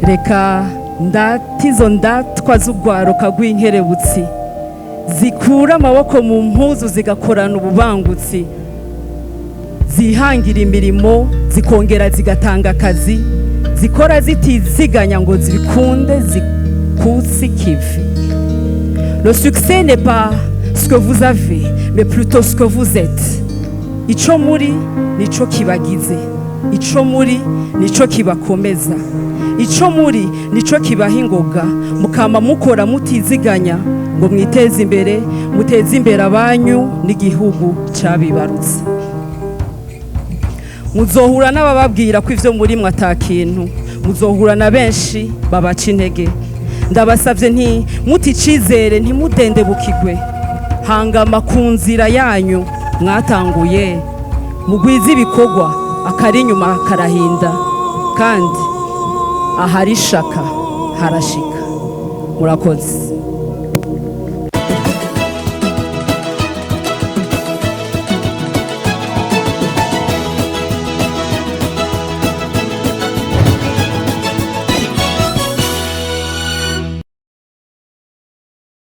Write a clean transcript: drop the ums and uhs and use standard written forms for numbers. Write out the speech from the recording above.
Reka ndate izo ndatwa z'urwaruka rw'inkerebutsi zikura amaboko mu mpuzu, zigakorana ububangutsi, zihangira imirimo, zikongera zigatanga akazi, zikora zitiziganya ngo zikunde zikutse ikivi. Le succès n'est pas ce que vous avez, mais plutôt ce que vous êtes. Ico muri nico kibagize, ico muri nico kibakomeza, ico muri nico kibaha ingoga, mukama mukora mutiziganya ngo mwiteze imbere, muteze imbere abanyu n'igihugu cabibarutse. Muzohura n'abababwira ko ivyo murimwo ata kintu, muzohura na benshi babaca intege. Ndabasavye nti muticizere, ntimudendebukigwe, hangama ku nzira yanyu mwatanguye, mugwize ibikorwa, akari inyuma karahinda, kandi ahari ishaka harashika. Murakoze.